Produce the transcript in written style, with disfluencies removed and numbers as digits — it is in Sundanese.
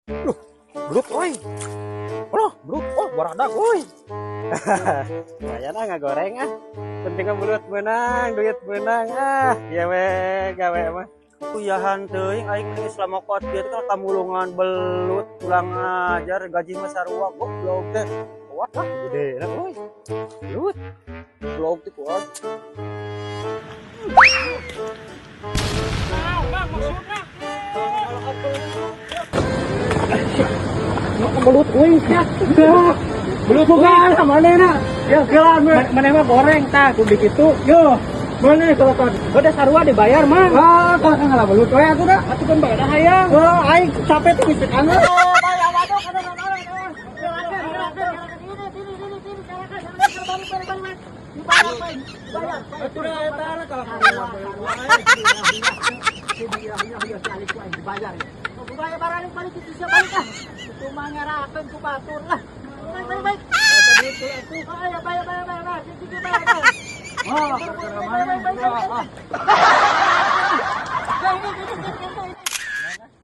Loh, belut euy. Oh, belut. Oh, baradak euy. Lumayan ah ngagoreng ah. Penting mah belut meunang, duit meunang ah. Ieu we gawe mah. Kuyahan teuing aing geus lamokot kieu teh kamulungan belut, kurang ajar, gaji mah sarua, goblok teh. Wah, gede lah euy. Belut. Goblok teh kuat. Belut euy sia. Belut bukan manehna. Ya geura maneh mah goreng tah ku kitu. Yo. Mana kalau kan udah sarua dibayar mah. Ah, kalau kan ngalah belut we atuh da. Atuh kan bayar hayang. Oh, aing capek tuh geus anu. Atuh da eta kalau Dibayar ya. Bayar balik balik itu siapa balik ah. Itu mangarakeun ku batur lah. Balik balik balik. Oh ya, bayar bayar bayar bayar. Sini bayar bayar. Ah, Balik balik balik balik. Ini ini ini ini.